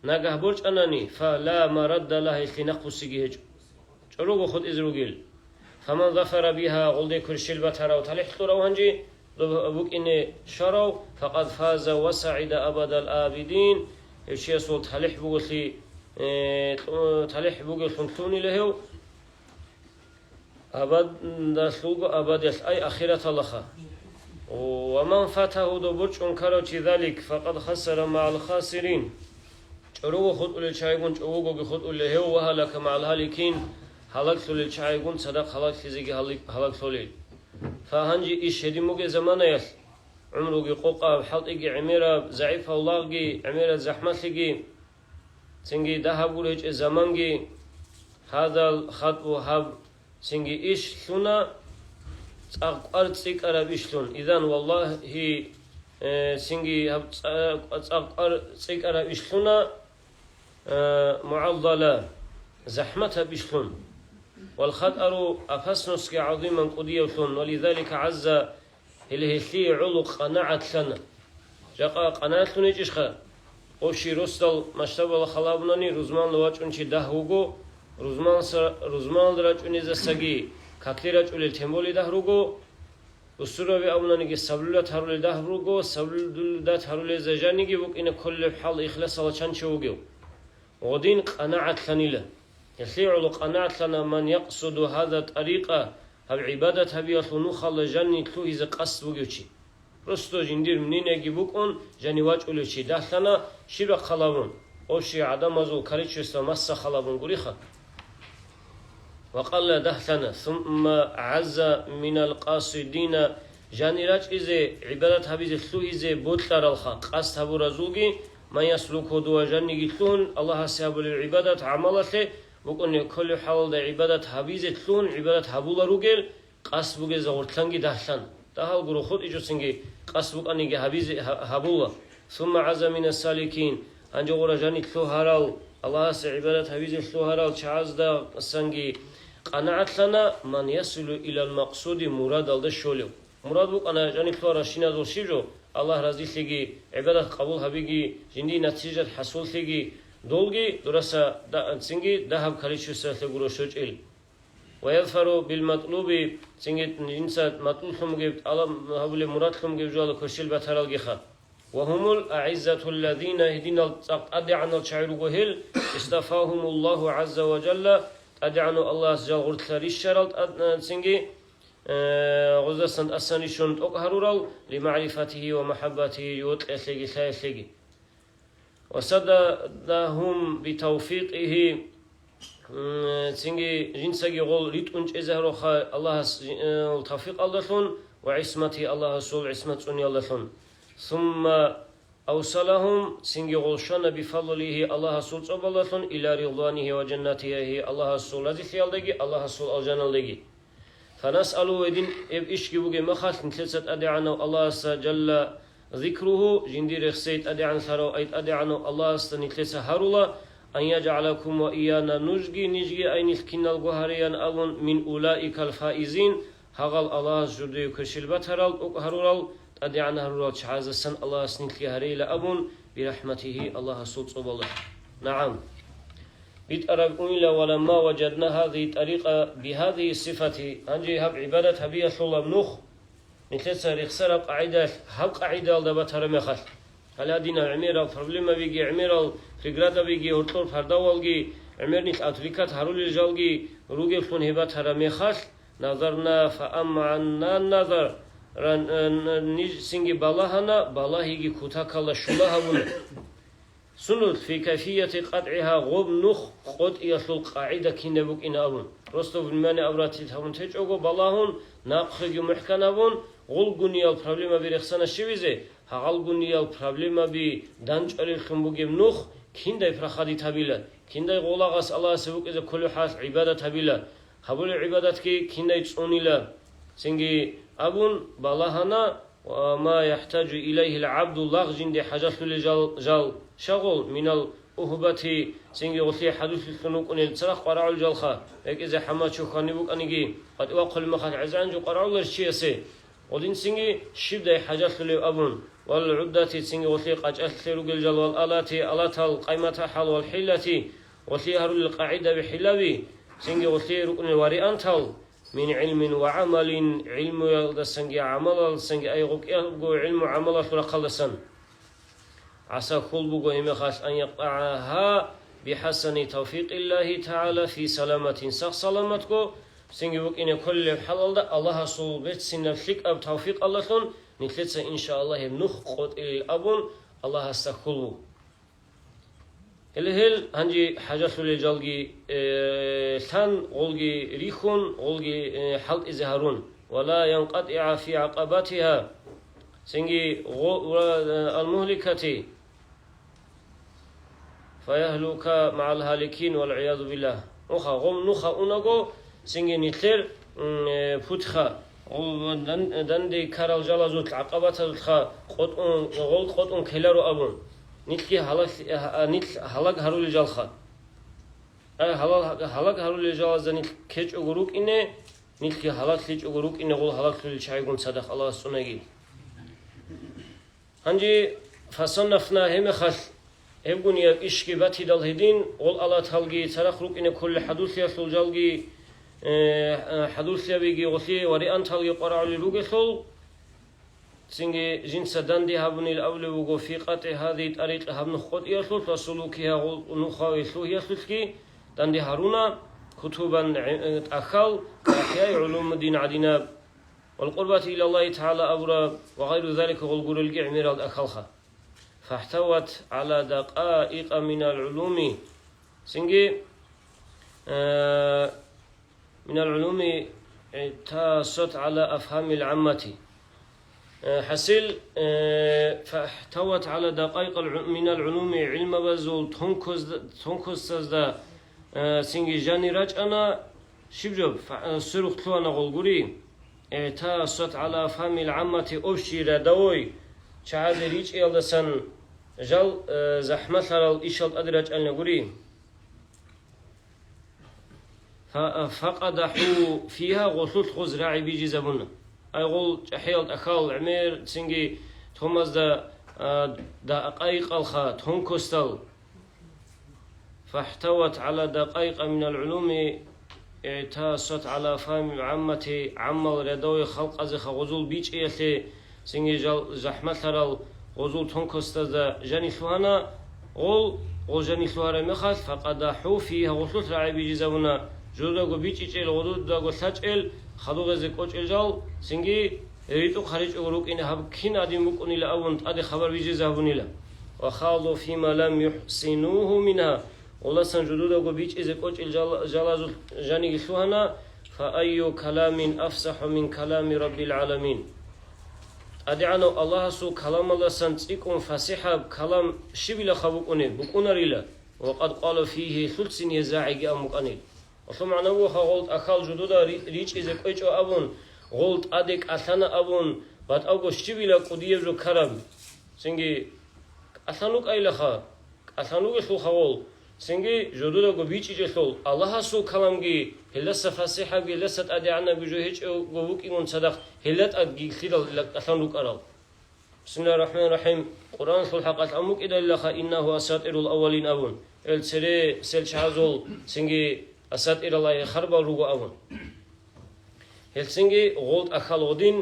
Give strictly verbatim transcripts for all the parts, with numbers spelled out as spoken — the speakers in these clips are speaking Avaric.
Нагагь борчӀанани, фа ла марадда лагьа, гьелъие нахъвуссиги гьечӀо. ЧӀорого хутӀизе ругел. Фаман зафара биха, гъолде кверщел батарав, талихӀ кьурав гьанже, доб букӀине щварав, факъад фаза ва сагӀида абадал абидин, гьев чиясул талихӀ буголъи, э, кьу-, талихӀ бугеллъун лъунила гьев. Абадалъулго абадиялъ, ай ахираталаха. Ва ман фатагьу, доб борчӀун ккарав чи, залик, факъад хасара магӀал хасирин. ЧӀорого хутӀулел чагӀигун чӀовогоги хутӀулел гьев, ва гьалака магӀал гьаликин, гьалаглъулел чагӀигун цадахъ гьалаглъизеги гьалик-, гьалаглъулел. Фа гьанже иш гьедин бугеб заманаялъ, гӀумруги къокъаб, хӀалтӀиги гӀемераб, загӀипав лагъги, гӀемераб захӀмалъиги, цинги дагьаб гуречӀеб заманги, гьадал хатӀбу гьаб цинги иш лъуна, цӀакъ кӀвар цӀикӀкӀараб иш лъун. Изан, валлагьи, э, цинги гьаб цӀа-, цӀакъ кӀвар цӀикӀкӀараб иш лъуна, э, мугӀаллала, захӀматаб иш лъун. Вал хатӀару, опасностьги гӀазиман кӀудияб лъун. Вализалика гӀазза, Гьеле гьелъие гӀоло къанагӀатлъана. Жакъа къанагӀатлъун гьечӀищха? Общий росдал масштабалда халабунани, рузманалда вачӀун чи дагь вуго, рузманалса-, рузманалда рачӀунезасаги какде рачӀулел тем более дагь руго, бусурбаби абунаниги саблулат гьарулел дагь руго, саблулат гьарулезда жаниги букӀине кколеб хӀал ихласалда чан чи вугев. Гъодин къанагӀатлъанила. Гьелъие гӀоло къанагӀатлъана, ман якъсуду гьаза тӀарикъа, гьаб гӀибадат гьабиялъул нухалда жанни лъугьизе къасд бугев чи. Просто жиндир мнениеги букӀун, жани вачӀулев чи дагьлъана, щиб рахъалабун, общий гӀадамазул количество масса халабун гуриха. Ва къалла дагьлъана, сумма гӀазза минал къасидина, жани рачӀизе, гӀибадат гьабизе лъугьизе бокьаралха, къасд гьабуразулги, ман яслуку дова жанниги лъугьун, Аллагьасе гьабулеб гӀибадат гӀамалалъе букӀуне кколеб хӀалалда гӀибадат гьабизе лъугьун гӀибадат гьабула ругел, къасд бугезда гъортлъанги дагьлъан. Дагьал гуро хутӀичӀоцинги къасд букӀаниги гьабизе гьа-, гьабула. Сумма гӀазза минас саликин, гьанже гъура жани лъугьарал, Аллагьасе гӀибадат гьабизе лъугьарал чагӀаздасанги къанагӀатлъана, ман ясилу илал макъсуди, мурадалда щолев. Мурад букӀана жаниб лъугьарал щиназул щиб жо, Аллагь разилъиги, гӀибадат къабул гьабиги, жиндие натижат хӀасуллъиги, долги дураса да-, цинги дагьаб количествоялъе гуро щочӀел. Ва язфару бил матлуби, цинги жинца матлублъун бугеб, тӀалаб гьабулеб, мурадлъун бугеб жоялда кверщел батаралгиха. Ва гьумул аӀиззатуллазина, гьединал цӀакъ тӀадегӀанал чагӀи руго гьел, истафагьумуллагьу гӀазза ва жалла, ТӀадегӀанав Аллагьас жал гъоркьа рищарал тӀад-, цинги, э, гъоздасан тӀасан рищун тӀокӀ гьарурал, лимагӀрифатихьи ва махӀаббатихьи, вокьиялъеги лъаялъеги. Ва саддадагьум битавфикъихьи, м, цинги жинцаги гъол ритӀун чӀезе гьаруха Аллагьас, э, тавфикъалдалъун ва гӀисматихьи, Аллагьасул гӀисмат цӀуниялдалъун. Сумма Авсалагьум, цинги гъол щвана бифадлихьи, Аллагьасул цӀобалдалъун, иля ридванихьи ва жаннатихьи, Аллагьасул разилъиялдаги, Аллагьасул алжаналдаги. Фанасъалу, гьедин гьеб ишги бугеб мехалъ, нилъеца ТӀадегӀанав Аллагьасда, жалла зикругьу, жиндир рехсей ТӀадегӀанлъарав ай ТӀадегӀанав Аллагьасда нилъеца гьарула, ан яжгӀалакум ва ияна, нужги нижги ай нилъ киналго гьареян абун, мин улаикал фаизин, гьагъал Аллагьас журдие кверщел батарал, тӀокӀ гьарурал, тӀадегӀан гьарурал чагӀаздасан Аллагьас нилъги гьарейила абун, бирахӀматихьи, Аллагьасул цӀобалда. НагӀам. БитӀараб унила, ва ламма важадна гьазихьи тӀарикъа бигьазихьи сифати, гьанже гьаб гӀибадат гьабиялъулаб нух, нилъеца рехсараб къагӀидаялъ гьаб къагӀидаялда батараб мехалъ, гьале гьадинал гӀемерал проблемабиги, гӀемерал преградабиги, гьоркьор пардавалги, гӀемер нилъ отвлекать гьарулел жалги ругеблъун гьеб батараб мехалъ, назарна фаамгӀанна назар, ран-, э, н-, ниж цинги балагьана, балагьиги кутакалда щула гьабуна. Сунул фи кайфияти къатӀигьа, гъоб нух къотӀиялъул къагӀида кинаб букӀина абун. Просто внимание обратить гьабун течӀого балагьун, нахъеги мухӀкан гьабун, гъулгуниял проблемаби рехсана щивизе, гьагъалгуниял проблемаби данчӀвалевлъун бугеб нух киндай проходить гьабила, киндай гъолагъас Аллагьасе вукӀизе кколеб хӀалалъ гӀибадат гьабила, гьабулеб гӀибадатги киндай цӀунила. Цинги абун балагьана, ва ма яхӀтаджу илайгьил гӀабду, лагъ жинде хӀажалъулел жал, жал, шагъул, минал угьбати, цинги гъолъие хӀадурлъун вукӀунел цадахъ къварагӀул жалха, бекӀизе хӀама чухьани букӀаниги, къватӀивахъулеб мехалъ гӀезегӀан жо къварагӀуларищ чиясе, Гъодин цинги щибдай хӀажалъулев абун, вал гӀуддати, цинги гъолъие къачӀалъе ругел жал, вал алати, алатал, къайматахӀал, вал хӀиллати, гъолъие гьарулел къагӀидаби, хӀилаби, цинги гъолъие рукӀунел вариантал, мин гӀилмин ва гӀамалин, гӀилмуялдасанги гӀамалалдасанги, ай гъукӀиябго гӀилму гӀамалалъул рахъалдасан. ГӀаса хьул буго гьеб мехалъ, ан якътагӀагьа бихӀасани тавфикъиллагьи тагӀала фи саламатин, сах-саламатго, цинги вукӀине кколеб хӀалалда Аллагьасул берцинаб лъикӀаб тавфикъалдалъун нилъеца, иншааллагь, гьеб нух къотӀилел абун Аллагьасда хьул буго. Гьеле гьел гьанже хӀажалъулел жалги, э, лъан, гъолги рихьун, гъолги, э, хӀалтӀизе гьарун. Ва ла янкъатӀигӀа фи гӀакъабатигьа, цинги гъо-, ва, э, алмугьликати, фаягьлука магӀал гьаликин, вал гӀиязу биллагь. Нуха, гъом нуха унаго, цинги нилъер, м, э, путха, гъо-, дан-, данде ккарал жалазулъ, гӀакъабатазулъха къотӀун, гъол къотӀун ккеларо абун. Нилъги гьалаг-, а, нилъ гьалаг гьарулел жалха. Ай гьалал-, гьалаг гьарулел жалазда нилъ ккечӀого рукӀине, нилъги гьалаглъичӀого рукӀине гъол гьалаглъулел чагӀигун цадахъ Аллагьас цӀунаги. Гьанже фасаннафна гьеб мехалъ, гьебгун я ишги батидал гьедин, гъол алаталги цадахъ рукӀине кколел хӀадуслъиялъул жалги, э, э, хӀадуслъиябиги гъолъие варианталги къварагӀулел ругелъул, цинги жинца данде гьабунил абулеб буго, фи къатӀи гьази тӀарикъи, гьаб нух къотӀиялъулъ ва сулукиха, гъол нухаве лъугьиялъулъги данде гьаруна, кутубан, э, тӀахьал, кахӀяй гӀулумудин гӀадинаб. Вал къурбати илаллагьи тагӀала абураб ва гъайру залика гъол гурелги гӀемерал тӀахьалха. Фахтават гӀала дакъаикъа минал гӀулуми. Цинги, э, минал гӀулуми, э, тасат гӀала афгьамил гӀаммати. Э, хӀасил, э, фахтават гӀала дакъаикъал гӀу-, минал гӀулуми, гӀилмабазул тонкоз-, тонкостазда, э, цинги жани рачӀана, щиб жо, фа-, э, сверухъ лъугьана гъол гури. Э, тасат гӀала афгьамил гӀаммати, общий рядовой чагӀазе ричӀиялдасан жал, э, захӀмалъарал ишал тӀаде рачӀална гури. Фа-, факъадахӀу фигьа, гъолъулъ гъоз рагӀи бижизабуна. Ай гъол чӀахӀиял тӀахьал гӀемер, цинги томазда, а, дакъайкъалха, тонкостал. Фахтават гӀала дакъайкъа минал гӀулуми, игӀтасат гӀала фагьмил гӀаммати, гӀаммал рядовой халкъазеха гъозул бичӀчӀиялъе, цинги жал-, захӀмалъарал гъозул тонкостазда жани лъугьана, гъол, гъол жани лъугьараб мехалъ, факъадахӀу фигьа, гъолъулъ рагӀи бижизабуна, жудаго бичӀчӀичӀел, гъодудаго лъачӀел, хадугъезе кӀочӀел жал, цинги ритӀухъ гьаричӀого рукӀине гьаб кин гӀадин букӀунила абун тӀаде хабар бижизе гьабунила. Ва хаду фима лам юхӀсинугьу мингьа, гъоласан жудаго бичӀчӀизе кӀочӀел жал-, жалазул жаниги лъугьана, фа айю каламин афсахӀу мин калами Раббил гӀаламин. ТӀадегӀанав Аллагьасул каламалдасан цӀикӀкӀун фасихӀаб калам щибилаха букӀунеб? БукӀунарила, ва къад къала фигьи, лъуцин гьезда гӀегиан букӀанил. Гъолъул магӀна бугоха, гъол тӀахьал жудуда ри-, ричӀизе кӀвечӀо абун, гъол тӀаде кӀалъана абун, батӀалго щибила кӀудияб жо ккараб. Цинги кӀалъан рукӀайилаха, кӀалъан ругелъулха гъол, цинги жудудаго бичӀчӀичӀелъул, Аллагьасул каламги, гьелдаса фасихӀабги, гьелдаса тӀадегӀанабги жо гьечӀого букӀингун цадахъ, гьелда тӀадги лъидал кӀалъан рукӀарал. Бисмиллагьир рахӀманир рахӀим. Къуръаналъул хӀакъалъ амукӀидалилаха, «Иннагьу асатӀирул аввалин» абун, гьел цере сел чагӀазул цинги асатӀиралай харбал руго абун. Гьелцинги гъол тӀахьал гъодин,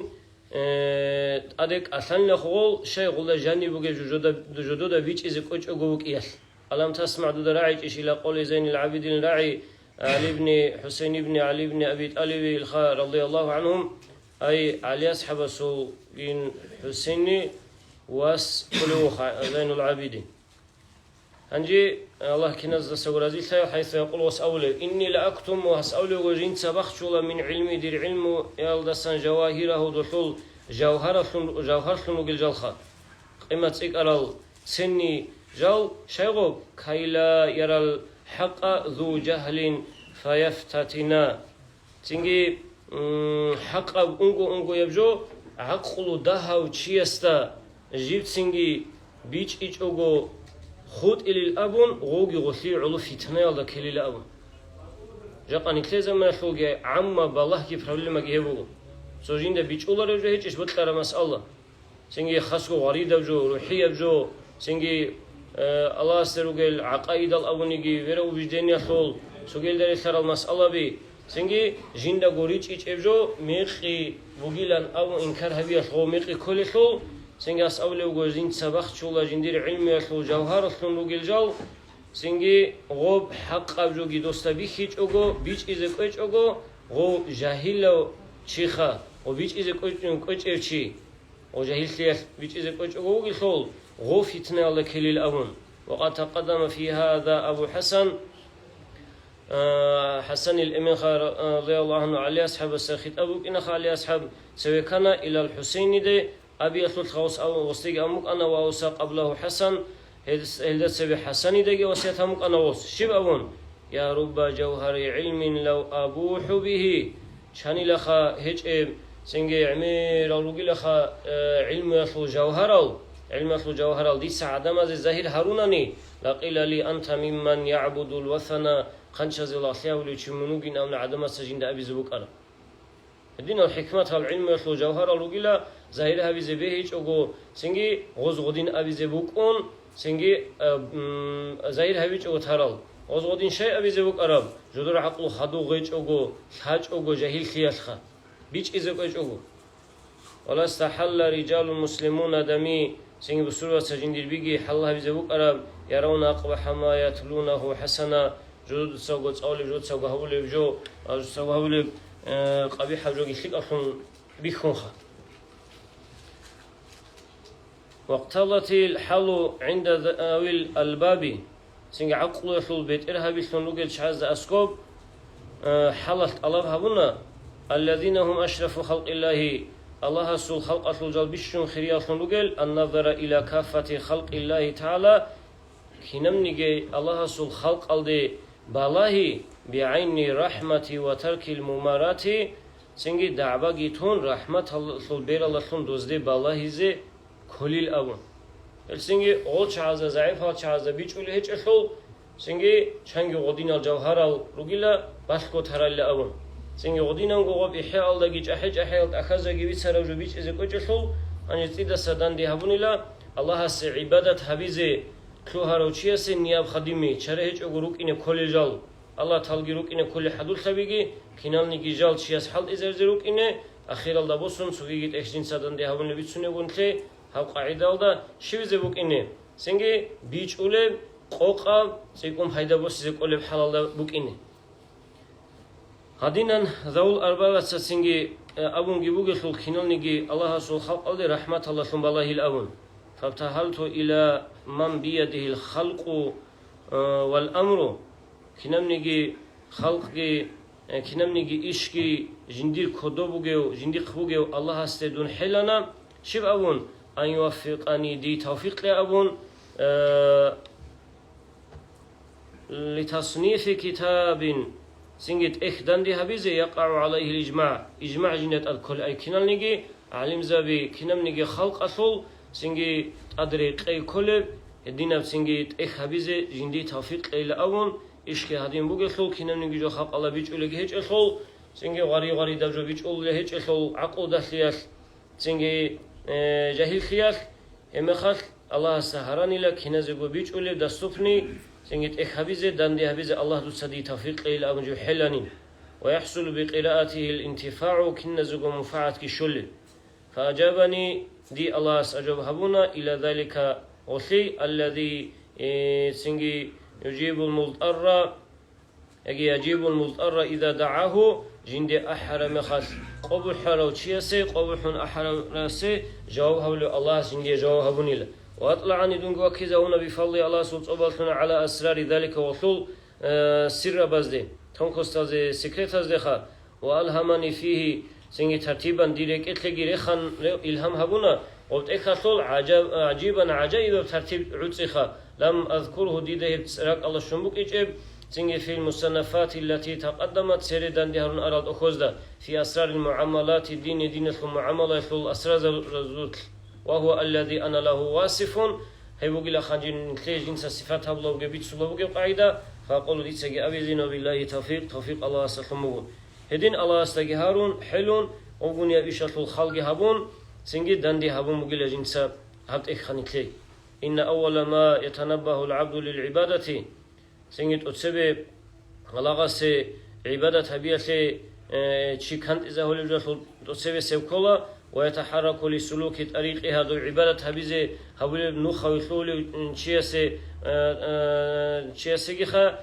э, тӀаде кӀалъанилахъ гъол, щай гъолда жаниб бугеб жужуда, жудуда бичӀчӀизе кӀвечӀого вукӀиялъ. Алам тасмагӀ, дуда рагӀичӀищ, ила къоли Зайнил ГӀабидин рагӀи, ГӀали ибни ХӀусейн ибни ГӀали ибни Аби ТӀалибилха, радияллагьу гӀангьум, ай, ГӀали асхӀабасулгин ХӀусейни вас кколев вуха Зайнул ГӀабидин. Гьанже Аллагь киназдасаго разилъаял, хӀайсу якъул, вас абулев, «Инни ла актуму», гьас абулев, жинца бахчула, «мин гӀилми», дир гӀилмуялдасан, «жавагьирагьу», долъул жавгьаралъун, жавгьарлъун ругел жалха. Къимат цӀикӀкӀарал ценни жал, щайгъуб, «кай ла ярал хӀакъа зу жагьлин фаяфтатина». Цинги, м, хӀакъаб унго-унгояб жо гӀакълу дагьав чиясда жибцинги бичӀчӀичӀого хутӀилил абун, гъоги гъолъие гӀоло фитнаялда ккелила абун. Жакъа нилъер заманалъулги гӀамма балагьги проблемаги гьеб буго. Цо жинда бичӀчӀулареб жо гьечӀищ бокьараб масъала? Цинги хасго гъваридаб жо, рухӀияб жо, цинги, э, Аллагьасда ругел гӀакъаидал абуниги, вероубеждениялъул, цогелда релълъарал масъалаби, цинги жиндаго ричӀчӀичӀеб жо мекъи бугилан абун инкар гьабиялъ гъов мекъи кколелъул, цинги ас абулеб буго, жинца бахчула жиндир гӀилмуялъул жавгьаралъун ругел жал, цинги гъоб хӀакъаб жоги досда бихьичӀого, бичӀчӀизе кӀвечӀого, гъов жагьилав чиха, гъов бичӀчӀизе кӀвечӀ-, кӀвечӀев чи, гъов жагьиллъиялъ бичӀчӀизе кӀвечӀого вугелъул, гъов фитнаялда ккелил абун. Ва къад такъаддама фи гьаза Абу ХӀасан, а, ХӀасанил Эменха ра-, радияллагьу гӀангьу ГӀали асхӀабасда хитӀаб букӀинаха, ГӀали асхӀаб цеве ккана илал ХӀусейниде, абиялъулъ гъос-, гъосдеги абун букӀана, ва авса къаблагьу ХӀасан, гьел-, гьелда цебе ХӀасанидаги васият гьабун букӀана гъос. Щиб абун? Я рубба жавгьари гӀилмин лав абухӀу бигьи. Чанилаха гьечӀеб, цинги гӀемерал ругилаха, э, гӀилмуялъул жавгьарал, гӀилмуялъул жавгьарал дица гӀадамазе загьир гьарунани, лакъила ли анта мимман ягӀбудул васана, хъанчазе лагълъи гьавулев чи мун вугин абуна гӀадамаца жинда абизе букӀараб. Гьединал хӀикматал гӀилмуялъул жавгьарал ругила, загьир гьабизе бегьичӀого, цинги гъоз гъодин абизе букӀун, цинги, а, м, загьир гьабичӀого тарал. Гъоз гъодин щай абизе букӀараб? Жодор гӀакълу хадув гъечӀого, лъачӀого жагьиллъиялъха, бичӀчӀизе кӀвечӀого. Вала стахӀалла рижалун муслимуна дами, цинги бусурбаца жиндир биги хӀалал гьабизе букӀараб, яравна акъбахӀа ма ятлунагьу хӀасана, жо дуцаго цӀалулеб, жо дуцаго гьабулеб жо, а, жо дуцаго гьабулеб, э, къабихӀаб жоги лъикӀаблъун бихьунха. Вакъталатил хӀалу гӀинда завил албаби, цинги гӀакълуялъул бетӀергьабилъун ругел чагӀазда аскӀоб, э, хӀалалъ тӀалаб гьабуна, аллазина гьум ашрафу халкъиллагьи, Аллагьасул халкъалъул жал бищун хирияллъун ругел, анназара иля каффати халкъиллагьи тагӀала, кинабниги Аллагьасул халкъалде балагьи, бигӀайни рахӀмати ва таркил мумарати, цинги дагӀбаги тун, рахӀматалъул бералдалъун дозде балагьизе кколил абун. Гьелцинги гъол чагӀазда, загӀипал чагӀазда бичӀчӀулеб гьечӀелъул, цинги чанги гъодинал жавгьарал ругила, балъго таралила абун. Цинги гъодинанго гъоб ихӀеалдаги чӀахӀи-чӀахӀиял тӀахьаздаги бицараб жо бичӀчӀизе кӀвечӀелъул, гьанже цӀидаса данде гьабунила Аллагьасе гӀибадат гьабизе лъугьарав чиясе нияб хадими, чара гьечӀого рукӀине кколел жал, Аллагь талги рукӀине кколел хӀадурлъабиги, киналниги жал чияс хӀалтӀизаризе рукӀине, ахиралда босун цогиги тӀехь жинца данде гьабунеб бицунебгунлъи, гьаб къагӀидалда щивизе букӀине, цинги бичӀчӀулеб, къокъаб, цӀикӀкӀун пайда босизе кӀолеб хӀалалда букӀине. Гьадинан Заул Арбабаца цинги, э, абунги бугелъул, киналниги Аллагьасул халкъалде рахӀматаллалъун балагьил абун. Фабтагьалту иля ман биядигьил халкъу, э, вал амру. Кинабниги халкъги, э, кинабниги ишги жиндир кодо бугев, жиндихъ бугев Аллагьасде дун хӀелана, щиб абун, ан юваффикъани, дий тавфикъ кье абун, э, литаснифи китабин, цинги тӀехь данде гьабизе, якъагӀу гӀалайгьил ижмагӀ, ижмагӀ жинда тӀад кколеб, ай киналниги гӀалимзаби, кинабниги халкъалъул цинги тӀад рекъей кколеб, гьединаб цинги тӀехь гьабизе жиндие тавфикъ кьейила абун, ишги гьадин бугелъул, кинабниги жо халкъалда бичӀчӀулеги гьечӀелъул, цинги гъвари-гъваридаб жо бичӀчӀулел гьечӀелъул гӀакълудалъиялъ, цинги, э, жагьиллъиялъ, гьеб мехалъ Аллагьасда гьаранила киназего бичӀчӀулеб, доступный, цинги тӀехь гьабизе, данде гьабизе Аллагь дуца дие тавфикъ кьейила абун жо хӀелани. Ва яхӀсулу бикъираатигьил интифагӀу, киназего мунфагӀатги щолеб. Фаажабани, дие Аллагьас ажаб гьабуна, иля залика, гъолъи, аллази, э, цинги южибул мултӀарра, яги яжибул мултӀарра иза дагӀагьу, жинде ахӀараб мехалъ, къо бухӀарав чиясе, къо бухӀун ахӀарасе жаваб гьабулев Аллагьас жиндие жаваб гьабунила. Ва атӀлагӀани, дунги ваккизавуна, бифадли, Аллагьасул цӀобаллъун, гӀала асрари залика, гъолъул, э, сиррабазде, тонкостазе, секретаздеха, ва алгьамани фигьи, цинги тартибан дир рекӀелъеги рехан, ре-, илгьам гьабуна, гъоб тӀехьалъул гӀажаб-, гӀажибан гӀажаибаб тартиб гӀуцӀиха, лам азкургьу, дида гьеб ракӀалда щун букӀичӀеб, цинги фил мусаннафати ллати такъаддамат, цере данде гьарун арал тӀохьозда, фи асрарил мугӀамалати дини, диналъул мугӀамалаялъул асразул. Ва гьува аллази ана лагьу васифун, гьеб бугила ханжин нилъее жинца сифат гьабула бугеб, бицула бугеб къагӀида, факъулу, дицаги абизин, ва биллагьи тавфикъ, тавфикъ Аллагьасдалъун буго. Гьедин Аллагьасдаги гьарун, хӀелун, Гьугунаб ишалъул халги гьабун, цинги данде гьабун бугила жинца гьаб тӀехьанилъе. Инна аввала ма ятанаббагьул гӀабду лил гӀибадати, цинги тӀоцебе Аллагьасе гӀибадат гьабиялъе, э, чи кантӀизабулеб жалъул тӀоцебесеб ккола, ва ятахӀарраку лисулуки тӀарикъи, гьадуб гӀибадат гьабизе гьабулеб нухалъ вилълъулев чиясе, э, э, чиясегиха,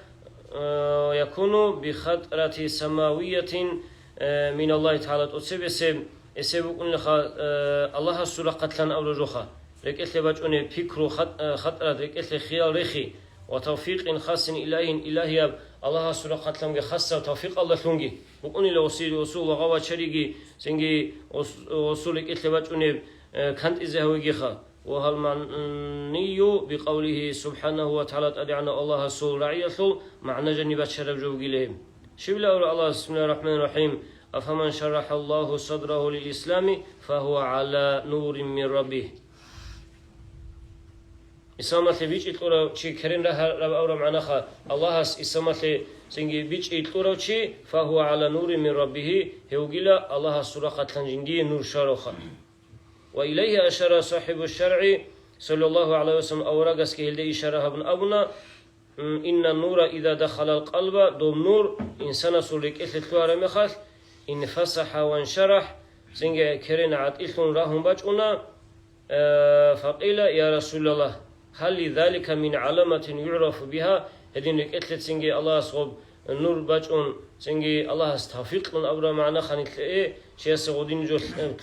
э, якуну бихатӀрати самавиятин, э, миналлагьи тагӀала, тӀоцебесеб, эсеб букӀунилаха, э, Аллагьасул рахъалъан абураб жоха, рекӀелъе бачӀунеб пикру хат-, э, хатӀрат, рекӀелъе хиял рехи, ва тавфикъин хасин илагьин, илагьияб Аллагьасул рахъалъанги хасаб тавфикъалдалъунги букӀунила осил, осул лагъа вачариги, цинги ос-, осул рекӀелъе бачӀунеб, э, кантӀизе гьавигиха. Ва гьал магӀнию бикъавлигьи субхӀанагьу ва тагӀала, ТӀадегӀанав Аллагьасул рагӀиялъул магӀна жаниб бачараб жо бугила гьеб. Щибила абура Аллагьас, бисмиллагьир рахӀманир рахӀим, «Афаман шарахӀаллагьу садрагьу лил ислами, фагьува гӀала нурин мин раббигь». Исламалъе бичӀчӀи кьурав чи керен рагьараб абураб магӀнаха, Аллагьас исламалъе цинги бичӀчӀи кьурав чи, фагьува гӀала нурин мин раббигьи, гьев вугила Аллагьасул рахъалъан жиндие нур щваравха. Ва илайгьи ашара сахӀибу шаргӀи, саллаллагьу гӀалайгьи ва саллам, аварагасги гьелде ишара гьабун абуна, м, «Инна нура иза дахалал къалба», доб нур инсанасул рекӀелъе лъугьараб мехалъ, «инфасахӀа ваншарахӀ», цинги керен гӀатӀилъун рагьун бачӀуна, э, факъила, «Я Расулаллагь, гьал лизалика мин гӀаламатин югӀрафу бигьа?» Гьедин рекӀелъе цинги Аллагьас гъоб нур бачӀун, цинги Аллагьас тавфикълъун абураб магӀна ханилъе, чиясе гъодин жо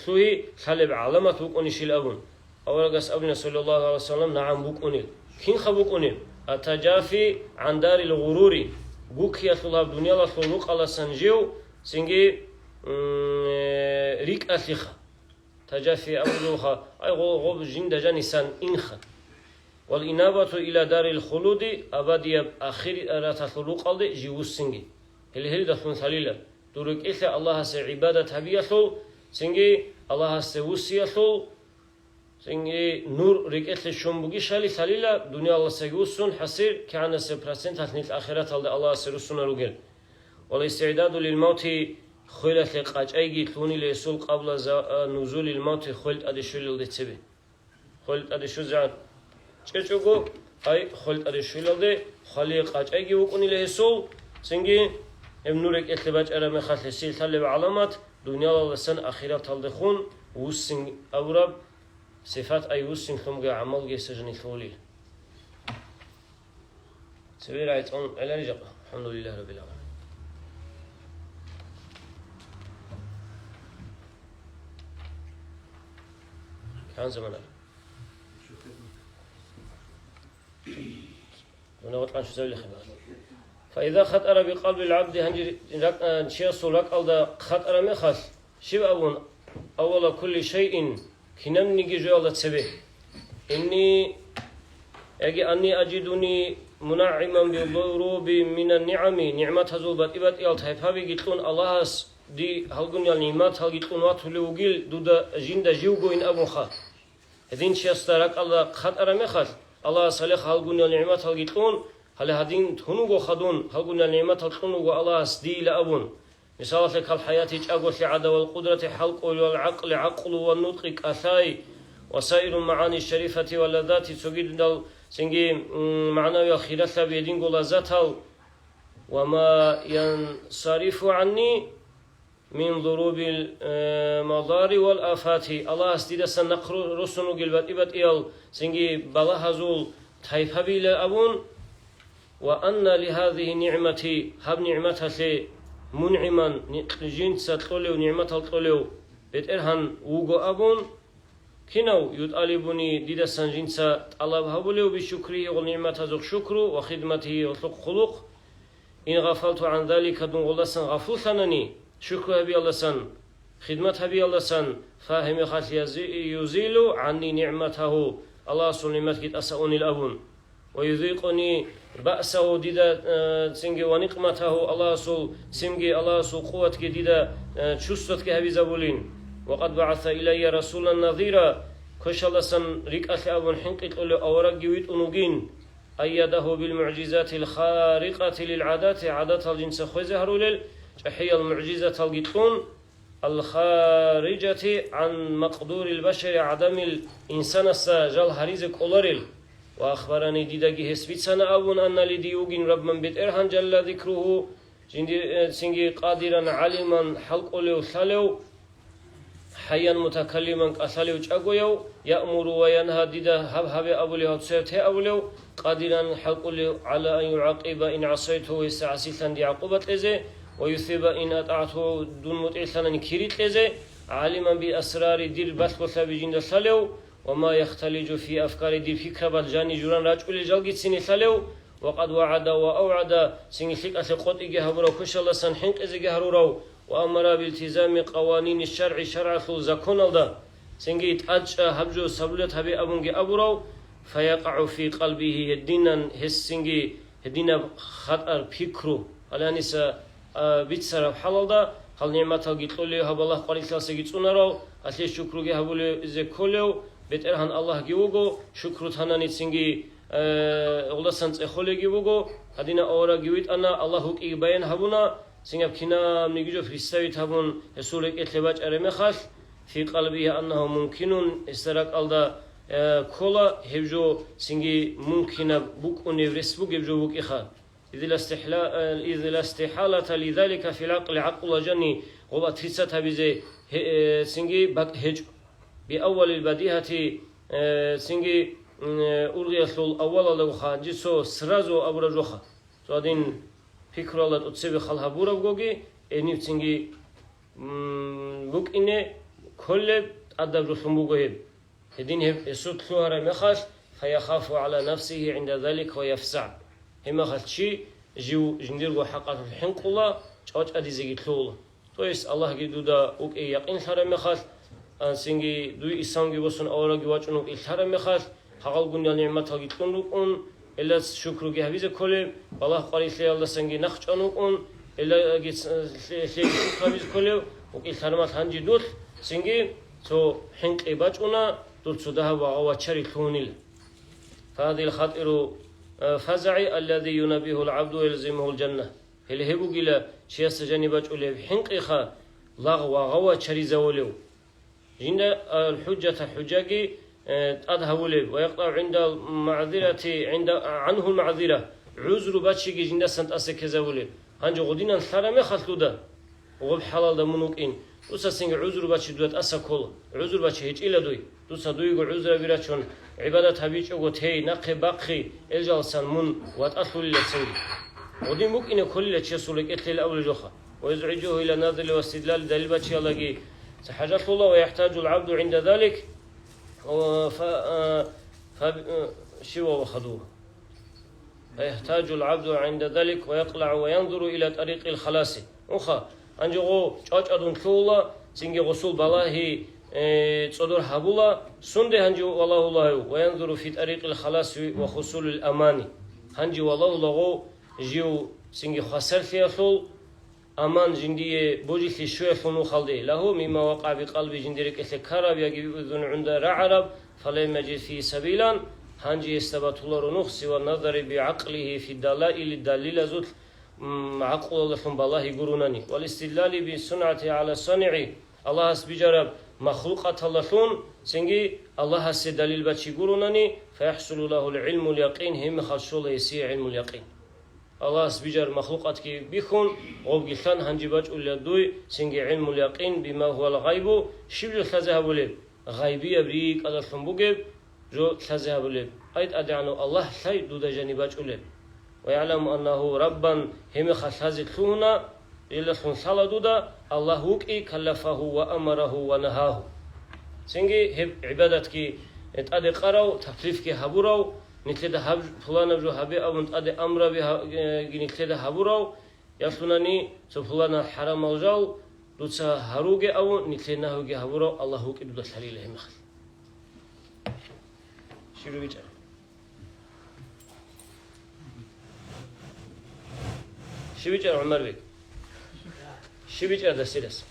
лъугьи лъалеб гӀаламат букӀунищил абун. Аварагас абуна, саллаллагьу гӀалайгьи ва саллам, нагӀам букӀунел. Кинха букӀунел? Ат-таджафи гӀан дарил гъурури, гуккиялъул гьаб дуниялалъул рукъаласан жив, цинги, м, э, рикӀкӀалъиха. Таджафи абулелха, ай, гъо-, гъоб жинда жанисан инха. Вал инабату иля дарил хулуди, абадияб ахираталъул рукъалде жив вуссинги. Гьел-гьелдалъун лъалила, дур рекӀелъе Аллагьасе гӀибадат гьабиялъул, цинги Аллагьасде вуссиялъул, цинги нур рекӀелъе щун бугищали лъалила, дуниялалдасаги вуссун, хӀасир кигӀанасеб проценталъ нилъ ахираталде Аллагьасе руссунел ругел. Вал истигӀдаду лил мавти, хвелалъе къачӀайги лъугьунила гьесул, къабла за-, а, нузулил мавти, хвел тӀаде щвелалде цебе. Хвел тӀаде щвезегӀан чӀечӀого, ай, хвел тӀаде щвелалде хвалие къачӀайги вукӀунила гьесул, цинги гьеб нур рекӀелъе бачӀараб мехалъ гьесие лъалеб гӀаламат, дуниялалдасан ахираталдехун вуссин абураб сифат, ай, вуссинлъунги гӀамалги гьесда жаниб лъугьунила. Цеве рагӀи цӀун гӀеларищ жакъа? АлхӀамдулиллагьи раббил гӀаламин. КигӀан замана. Мунагьал кьанчӀезабилихъе. Фаиза хатӀара бикъалбил гӀабди, гьанже ракӀ-, чиясул ракӀалда хатӀара мехалъ, щиб абун, аввала кулли шайин, кинабниги жоялда цебе. Инни, яги анни аджидуни мунагӀиман бидуруби минан нигӀами, нигӀматазул батӀи-батӀиял тайпабиги кьун Аллагьас ди гьалгунал нигӀматалги кьун ватулев вугил дуда жинда живгойин абунха. Гьедин чиясда ракӀалда хатӀара мехалъ, Аллагьас гьале гьалгунал нигӀматалги кьун, гьале гьадин тун вуго хадун, гьалгунал нигӀматал кьун вуго Аллагьас дийила абун. Мисалалъе, кал хӀаяти чӀаголъи гӀадавал къудрати хӀалкӀолевал гӀакълу ва нутӀкъи кӀалъай, ва саиру магӀани шарифати ва лаззати, цогидал цинги, м, магӀнавиял хиралъаби гьединго лаззатал, ва ма янсарифу гӀанни мин зурубил, э, мадари вал афати, Аллагьас дидасан нахъ ру-, руссун ругел батӀи-батӀиял цинги балагьазул тайпабила абун, ва анна ли гьазихи нигӀмати, гьаб нигӀматалъе мунгӀиман, ни-, жинца кьолев, нигӀматал кьолев БетӀергьан вуго абун, кинав ютӀалибуни, дидасан жинца тӀалаб гьабулев, бишукригьи, гъол нигӀматазухъ шукру, ва хидматигьи, гъолъухъ хъулухъ, ин гъафалту гӀан залика, дун гъолдасан гъафлулъанани, шукру гьабиялдасан, хидмат гьабиялдасан, фа гьеб мехалъ язи-, юзилу гӀанни нигӀматагьу, Аллагьасул нигӀматги тӀаса унил абун. Ва юзикъуни баъсагьу, дида, э, цинги, ва никъматагьу, Аллагьасул цинги, Аллагьасул къуватги дида, э, чувствоватги гьабизабулин. Ва къад багӀаса илайя расулан назира, квешалдасан рикӀкӀалъе абун хӀинкъи кьолев аварагги витӀун вугин. Айядагьу бил мугӀжизатил харикъати лил гӀадати, гӀадатал жинца хвезе гьарулел чӀахӀиял мугӀжизаталги кьун, алхариджати гӀан макъдурил башари, гӀадамил инсанасда жал гьаризе кӀоларел. Ва ахбарани, дидаги гьес бицана абун, анна ли, дие вугин, Раббан, БетӀергьан, жалла зикругьу, жиндир, э, цинги къадиран, гӀалиман, хӀалкӀолев, лъалев, хӀайян, мутакаллиман, кӀалъалев, чӀагояв, яъмуру ва янгьа, дида гьаб гьабе абулев, гьаб цояб те абулев, къадиран, хӀалкӀолев, гӀала ан югӀакъиба ин гӀасайту, гьесда гӀасилъани дие гӀакъуба кьезе, ва юсиба ин атӀагӀту, дун мутӀигӀлъанани кири кьезе, гӀалиман би асрари, дир балъголъаби жинда лъалев, ва ма яхталиджу фи афкари, дир пикрабал жани-журан рачӀулел жалгицин лъалев, ва къад вагӀада ва авгӀада, цинги лъикӀалъе къотӀиги гьабурав, квешалдасан хӀинкъизеги гьарурав, ва амара билтизами къаванини шаргӀи, шаргӀалъул законалда, цинги тӀадчӀа, гьаб жо сабулят гьабе абунги абурав, фаякъагӀу фи къалбигьи, гьединан гьес цинги гьединаб хатӀар пикру, гьаланиса, а, бицараб хӀалалда, гьал нигӀматалги кьолев, гьаб Аллагь къварилъалсаги цӀунарав, гьалъе шукруги гьабулезе кколев, БетӀергьан Аллагьги вуго, шукру тананицинги, э, гъуласан цӀехолеги вуго, гьадинаб аварагги витӀана, Аллагь вукӀиги баян гьабуна, цинги гьаб кинабниги жо представить гьабун, гьесул рекӀелъе бачӀараб мехалъ, фи къалбигьи аннагьу мумкинун, гьесда ракӀалда, э, ккола гьеб жо, цинги мумкинаб букӀунеб рес бугеб жо букӀиха. Из ла истихла-, э, из ла истихалата лизалика фил гӀакъли, гӀакълула жани гъоб отрицать гьабизе гье-, э, цинги бакӀ гьечӀо. Би аввалил бадигьати, э, цинги, м, э, ургъиялъул аввалалдаго ха, гьанже цо сразу абураб жоха. Цо гьадин пикруялда тӀоцебе хал гьабурабгоги, гьениб цинги, м, букӀине кколеб тӀадаб жолъун буго гьеб. Гьедин гьеб гьесулъ лъугьараб мехалъ, фаяхафу гӀала нафсигьи гӀинда залик ва яфзагӀ. Гьеб мехалъ чи жив жиндирго хӀакъалъулъ хӀинкъула, чӀвачӀадизеги лъугьула. То есть Аллагьги дуда вукӀей якъинлъараб мехалъ, а, цинги дуй исламги босун аварагги вачӀун вукӀей лъараб мехалъ, гьагъалгун я нигӀматалги кьун рукӀун, Гьелда шукруги гьабизе кколеб, балагь къварилъиялдасанги нахъ чӀван вукӀун, гьелдаги ц-, лъе-, лъеги шукр гьабизе кколев, вукӀин лъармалъ гьанже дулъ, цинги цо хӀинкъи бачӀуна, дур цо дагьаб ва гъавачари лъугьунила. Фагьадил хатӀиру, э, фазагӀи аллази юнаббигьул гӀабду ва ялзимугьул жанна. Гьеле гьеб бугила чиясда жаниб бачӀулеб хӀинкъиха, лагъ ва гъавачаризавулев. Жинда ал-хӀужжата, хӀужжаги, э, тӀад гьавулеб, ва якътӀагӀу гӀиндал магӀзирати, гӀинда, гӀанхул магӀзира, гӀузру бачиги жиндасан тӀаса ккезавулеб. Гьанже гъудинан лъараб мехалъ дуда, гъуб хӀалалда мун вукӀин, дуца цинги гӀузру бачи дуда тӀаса ккола. ГӀузру бачи гьечӀила дуй. Дуца дуйго гӀузраби рачун, гӀибадат гьабичӀого тей, нахъе бахъи, гьел жалсан мун ватӀалъулила цинги. Гъудин букӀине кколила чиясул рекӀелъел абулеб жоха. Ва юзгӀижугьу ила назали ва истидлали, далил бачиялдаги ца хӀажалъула, ва яхӀтажул гӀабду гӀинда залик, ва фа-, а, фа-, а, шива ва хаду. Ва яхӀтажул гӀабду гӀинда залик ва якълау ва янзуру ила тӀарикъил халаси. Уха, гьанже гъо чӀвачӀадун лъугьула, цинги гъусул балагьи, э, цӀодор гьабула, сунде гьанже валагьулагьев, ва янзуру фи тӀарикъил халаси ва хусулил амани. Гьанже валагьулаго жив цинги хвасарлъиялъул, аман жиндие божилъи щуялъул нухалде, лагьу мимма вакъа бикъалби, жиндир рекӀелъе ккараб яги биузун гӀунда рагӀараб, фалам яжид фи сабилан, гьанже гьесда батуларо нух, сива назари бигӀакълигьи фи далаили, далилазул, м, гӀакълуялдалъун балагьи гурунани, вал истидлали бисунъати гӀала санигӀи, Аллагьас бижараб махлукъаталдалъун, цинги Аллагьасе далил бачи гурунани, фаяхӀсулу лагьул гӀилмул якъин, гьеб мехалъ щола гьесие гӀилмул якъин. Аллагьас бижар махлукъатги бихьун, гъобги лъан гьанже бачӀулила дуй, цинги гӀилмул якъин бима гьуал гъайбу, щиб жо лъазе гьабулеб, гъайбияб рикӀкӀадалъун бугеб жо лъазе гьабулеб, ай ТӀадегӀанав Аллагь лъай дуда жаниб бачӀулеб. Ва яъламу аннагьу раббан, гьеб мехалъ лъазе лъугьуна, Гьелдалъун лъала дуда Аллагь вукӀи, каллафагьу ва амарагьу ва нагьагьу. Цинги гьеб гӀибадатги тӀаде къарав, таклифги гьабурав, нилъеда гьаб пуланаб жо гьабе абун тӀаде амраби гьа-, э, нилъеда гьабурав, ялъунани цо пуланаб хӀарамал жал дуца гьаруге абун нилъее нагьуги гьабурав Аллагь вукӀи дуда лъалила гьеб мехалъ. Щиб рукӀинчӀеб? Щиб рукӀинчӀеб, ГӀумарбек? Щиб рукӀинчӀеб дасирас?